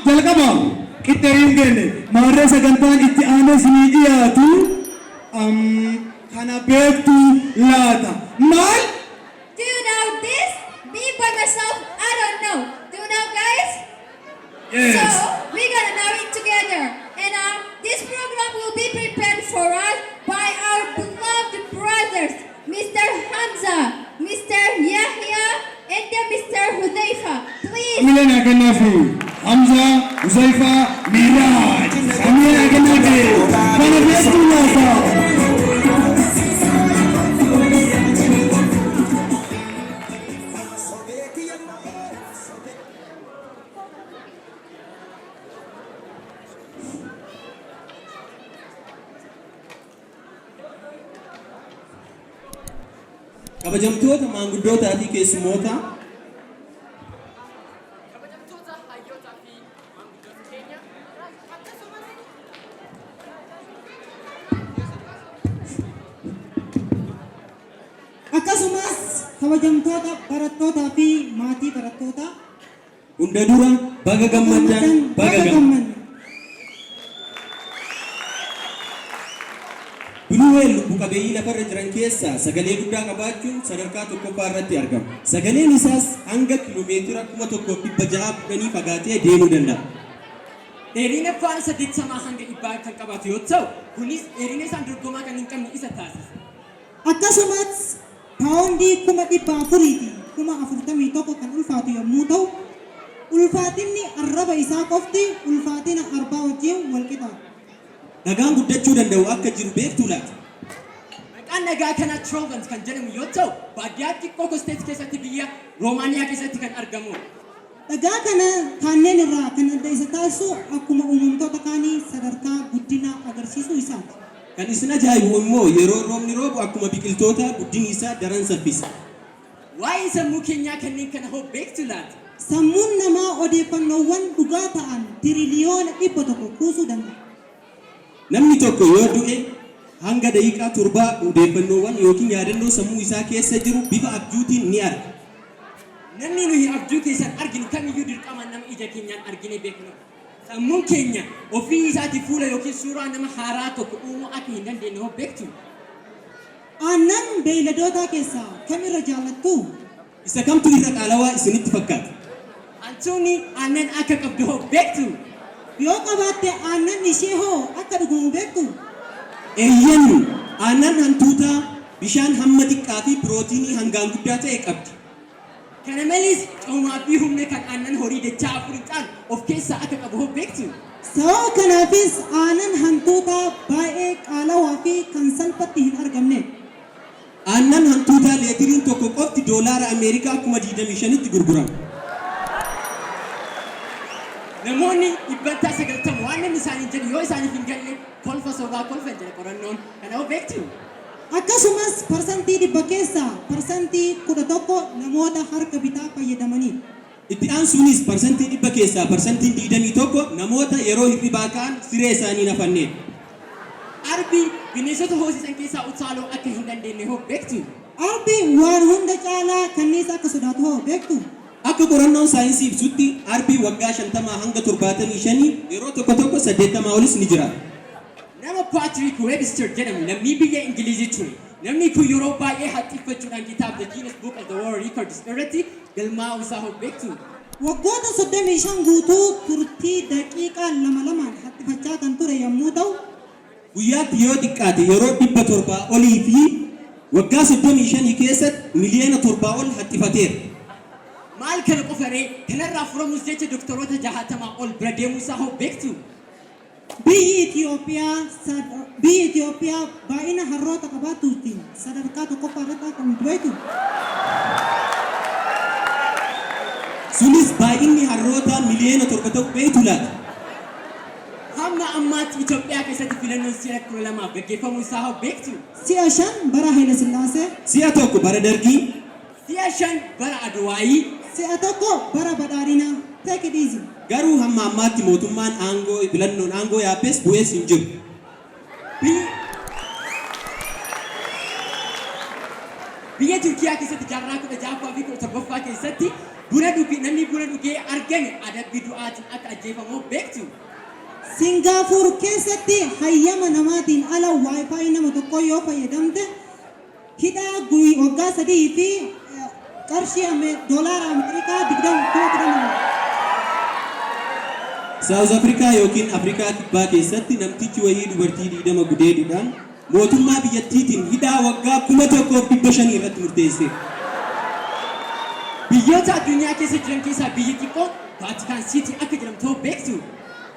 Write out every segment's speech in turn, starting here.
Jalqaba qixxee hin geenne. Maarree sagantaan itti aanee isinii dhiyaatu kana beektuu laata? Maal? Do you know this? Me by myself, I don't know. Do you know, guys? Yes. So we're gonna know it together. And this program will be prepared for us by our beloved brothers, Mr. Hamza, Mr. Yahya, and then Mr. Hudhaifa. Please. Hamilee naa kennaafi. Hamza, Huzaifa, Miraaj. Hamilee naa kennaafi. Kana beektuu laata? Kabajamtoota maanguddootaa fi keessummoota, Kabajamtoota hayyootaa fi maanguddoota keenya, akkasumas Akkasumas kabajamtoota barattootaa fi maatii barattootaa, hunda dura baga gammaddan, baga gammaddan. Gammanne. Blue whale lubbu qabeeyyii lafarra jiran keessaa sagalee guddaa qabaachuun sadarkaa tokkoffaa irratti argama. Sagaleen isaas hanga kiiloomeetira 1610 fagaatee deemuu danda'a. Dheerina faana 80 hanga 100 kan qabaatu yoo ta'u, kunis dheerina isaan dorgomaa kan hin qabne isa taasisa. Akkasumas paawondii 441,000 kan ulfaatu yommuu ta'u, ulfaatinni arraba isaa qofti ulfaatina arbaa wajjin wal qixa. Dhagaan guddachuu danda'u akka jiru beektuu laata? Maqaan dhagaa kanaa Trovant kan jedhamu yoo ta'u, baadiyyaa xiqqoo Kosteets keessatti biyya Roomaaniyaa keessatti kan argamudha. Dhagaa kana kanneen irraa kan adda isa taasisu akkuma uumamtoota kaanii sadarkaa guddinaa agarsiisuu isaati. Kan isin ajaa'ibu immoo yeroo roobni roobu akkuma biqiltootaa guddinni isaa daran saffisa. Waa'ee sammuu keenyaa kanneen kana hoo beektu laata? Sammuun namaa odeeffannoowwan dhugaa ta'an tiriliyoona 100 kuusuu danda'a. Namni tokko yoo du'e hanga daqiiqaa torbaa odeeffannoowwan yookiin yaadannoo sammuu isaa keessa jiru bifa abjuutiin ni arga. Namni nuyi abjuu keessaan arginu kamiyyuu dirqamaan nama ija keenyaan arginee beeknudha. Sammuun keenya ofii isaatii fuula yookiin suuraa nama haaraa tokko uumuu akka hin dandeenye hoo beektu? Aannan beeyladootaa keessaa kam irra jaallattu? Isa kamtu irra qaalawaa isinitti fakkaata? Hantuunni aannan akka qabdu hoo beektu? Yoo qabaatte aannan ishee hoo akka dhugamu beektu? Eeyyen! Aannan hantuutaa bishaan hamma xiqqaa fi pirootiinii hangaan guddaa ta'e qabdi. Kana malees coomaa fi humna kan aannan horii dachaa afuriin caalu of keessaa akka qabu hoo beektu? Sababa kanaafis aanan hantuutaa baay'ee qaalawaa fi kan salphatti hin argamnedha. Aannan hantuutaa leetiriin tokko qofti doolaara Ameerikaa 25,000tti gurgurama. Namoonni dhibbantaa 90 waan namni isaaniin jedhu yoo isaaniif hin galle kolfa sobaa kolfan jedha qorannoon. Kana hoo beektu? Akkasumas parsantii 100 keessaa parsantii 11 namoota harka bitaa fayyadamanidha. Itti aansuunis parsantii 100 keessaa parsantiin 21 namoota yeroo hirribaa ka'an siree isaanii hin afanneedha. Arbi bineensota hoosisan keessaa utaaluu akka hin dandeenye hoo beektu? Arbi waan hunda caalaa kanniisa akka sodaatu hoo beektu? Akka qorannoon saayinsii ibsutti arbi waggaa 50 hanga 75, yeroo tokko tokko 80 olis ni jiraata. Nama Patrick Webster jedhamu lammii biyya Ingilizii ture. Namni kun yeroo baay'ee haxxiffachuudhaan kitaaba The Guinness Book of the World Records irratti galmaa'uu isaa hoo beektu? Waggoota 35 guutuu turtii daqiiqaa lama lamaan haxxifachaa kan ture yommuu ta'u, Guyyaatti yoo xiqqaate yeroo 700 olii fi waggaa 35 keessatti miliyoona 7 ol haxxifateera. Maal kana qofa ree? Kanarraa furamuus jecha doktoroota 60 ol bira deemuu isaa hoo beektu? Biyyi Itiyoophiyaa Biyyi Itiyoophiyaa baay'ina harroota qabaattuutiin sadarkaa tokkoffaa irratti akka argamtu beektuu? Sunis baay'inni harrootaa miliyoona 7 ta'u beektuu laata? Hamma ammaatti Itoophiyaa keessatti filannoon si'a 12f gaggeeffamuu isaa hoo beektu? Si'a 5 bara Hayilasillaasee. Si'a 1 bara Dargii. Si'a 5 bara Aduwaayii. Si'a 1 bara Badhaadhinaa. Take it easy. Garuu hamma ammaatti mootummaan aangoo filannoon aangoo yaabbes bu'es hin jiru. Biyya Turkiyaa keessatti jaarraa 16ffaa fi 17ffaa keessatti Buna dhugi namni buna dhugee argame adabbii du'aatiin akka ajjeefamu beektu. Singaapoor keessatti hayyama namaatiin ala WiFi nama tokkoo yoo fayyadamte hidhaa waggaa 3 fi qarshii doolaara Ameerikaa 20,000. South Africa yookiin Afrikaa Kibbaa keessatti namtichi wayii dubartii 20 gudeeduudhaan mootummaa biyyattiitiin hidhaa waggaa 1500 irratti murteesse. Biyyoota addunyaa keessa jiran keessaa biyyi xiqqoo Vatican City akka jedhamtu beektu.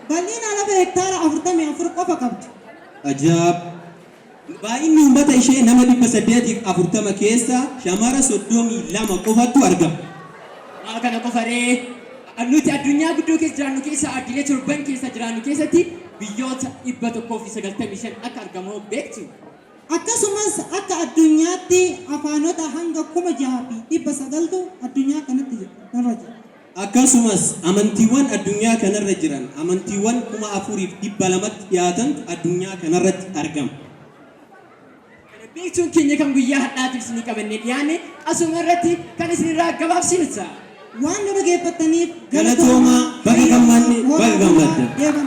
Bal'ina lafa hektaara 44 qofa qabdi. Ajaa'ib! Baay'inni uummata ishee nama 840 keessaa shamara 32 qofattu argama. Maal kana qofa ree? Nuti addunyaa guddoo keessa jiraannu keessa ardiilee torban keessa jiraannu keessatti biyyoota 195 akka argamu beektu. Akkasumas akka addunyaatti afaanota hanga 6900tu addunyaa kanatti irra jira. Akkasumas amantiiwwan addunyaa kanarra jiran amantiiwwan 4200tti dhiyaatantu addunyaa kanarratti argama. Kana beektuun keenya kan guyyaa har'aatiif isinii qabannee dhiyaanne asuma irratti kan isinirraa gabaabsinu ta'a. Waan nu dhageeffattaniif galatoomaa, baga gammanne, baga gammaddan. Deeman.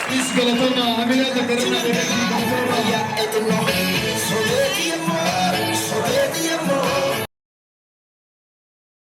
Please galatooma Amina Zakarina.